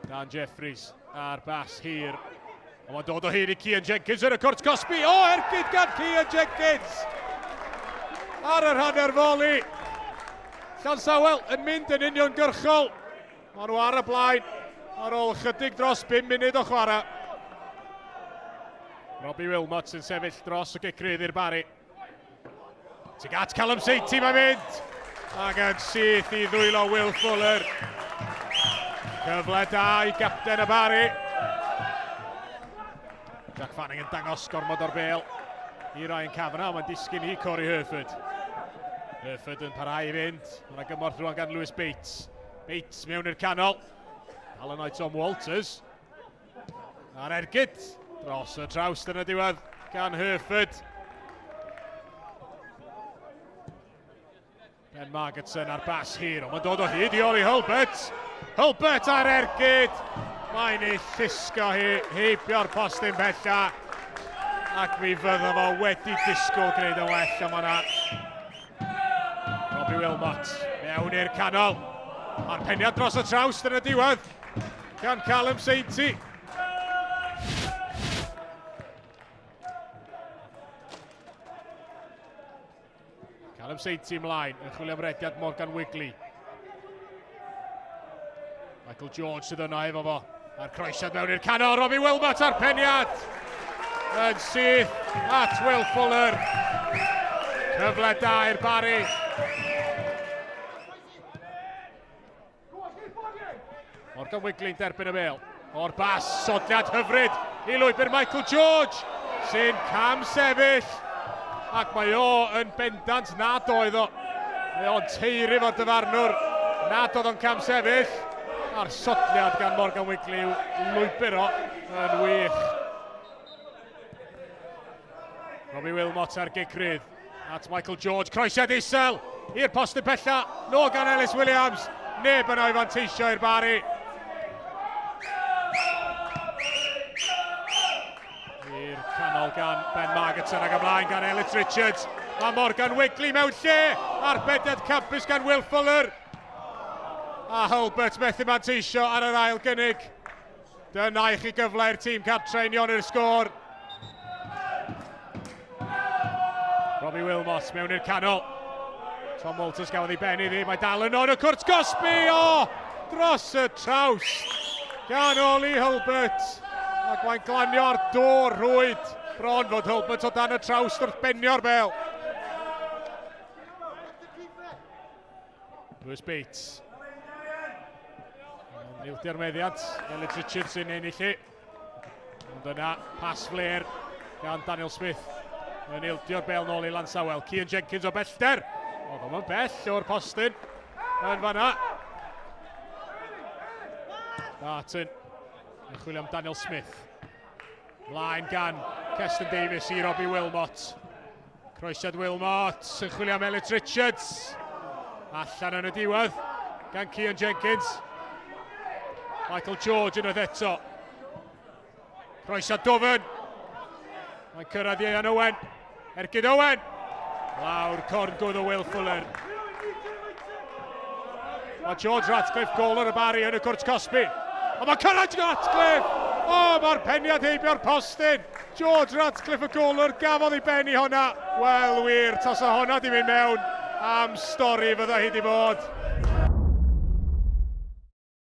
Dan Jeffries a'r bas hir. Ond mae'n dod o hyd i Cian Jenkins yn y cwrt cosbi. O, ergyd gan Cian Jenkins! Ar yr hanner foli. Llansawel yn mynd yn uniongyrchol. Maen nhw ar y blaen ar ôl chydig dros 5 munud o chwarae. Robbie Wilmot sy'n sefyll dros y gic rydd i'r Barri. Tuag at Callum Sainty mae'n mynd. Ac yn syth i ddwylo Will Fuller. Cyfle da i gapten y Barri. Jack Fanning yn dangos gormod o'r bel i Ryan Kavanagh, mae'n disgyn i Corey Herford. Herford yn parhau i fynd. Mae yna gymorth rwan gan Lewis Bates. Bates mewn i'r canol. Alan o'i Tom Walters. A'r ergyd dros y trawst yn y diwedd gan Herford. Ben Margetson ar bas hir, ond mae'n dod o hyd i Oli Hulbert. Hulbert ar ergyd. Mae'n ei llusgo hi heibio'r postyn pella. Ac mi fydda fo wedi disgwyl gwneud yn well am hwnna. Robbie Wilmot mewn i'r canol. A'r peniad dros y trawst yn y diwedd gan Callum Sainty. Callum Sainty ymlaen yn chwilio am rediad Morgan Wigley. Michael George sydd yno efo fo. A'r croesiad mewn i'r canol, Robbie Wilmot a'r peniad! Yn syth at Will Fuller. Cyfle da i'r Barry. Morgan Wigley'n derbyn y bêl. O'r bas, sodliad hyfryd i lwybr Michael George, sy'n cam sefyll. Ac mae o yn bendant nad oedd o. Mae o'n teiri fo'r dyfarnwr nad oedd o'n cam sefyll. A'r sodliad gan Morgan Wigley i'w lwybr o yn wych. Robbie Wilmot ar gic rydd at Michael George. Croesiad isel i'r postyn pella. Nôl gan Ellis Williams. Neb yno i fanteisio i'r Bari. I'r canol gan Ben Margetson ac ymlaen gan Ellis Richards. Mae Morgan Wigley mewn lle. Arbediad campus gan Will Fuller. A Hulbert methu manteisio ar yr ail gynnig. Dyna i chi gyfle i'r tîm cartre unioni'r sgôr. Robbie Wilmot mewn i'r canol. Tom Walters gafodd ei ben iddi. Mae dal yno yn y cwrt gosbi. O! Dros y traws. Gan Oli Hulbert. Ac mae'n glanio ar dôr rhwyd. Bron fod Hulbert o dan y traws wrth benio'r bel. Lewis Bates. Nildio'r meddiant, Elliot Richards sy'n ennill i. Ond yna, pas fler gan Daniel Smith. Yn ildio'r bel nôl i Lansawel. Cian Jenkins o bellter. Oedd o'n bell o'r postyn yn fanna. Barton yn chwilio am Daniel Smith. Mlaen gan Keston Davies i Robbie Wilmot. Croesiad Wilmot yn chwilio am Elliot Richards. Allan yn y diwedd gan Cian Jenkins. Michael George unwaith eto. Croesiad dofn. Mae'n cyrraedd Ieuan Owen. Ergyd Owen. Lawr corn gwdd o Will Fuller. Mae George Ratcliffe gol ar y Barry yn y cwrt cosbi. Ond mae cyrraedd Ratcliffe! O, mae'r peniad heibio'r postyn. George Ratcliffe y golwr gafodd ei ben i honna. Wel wir, tasa honna di mynd mewn am stori fydda hi di bod.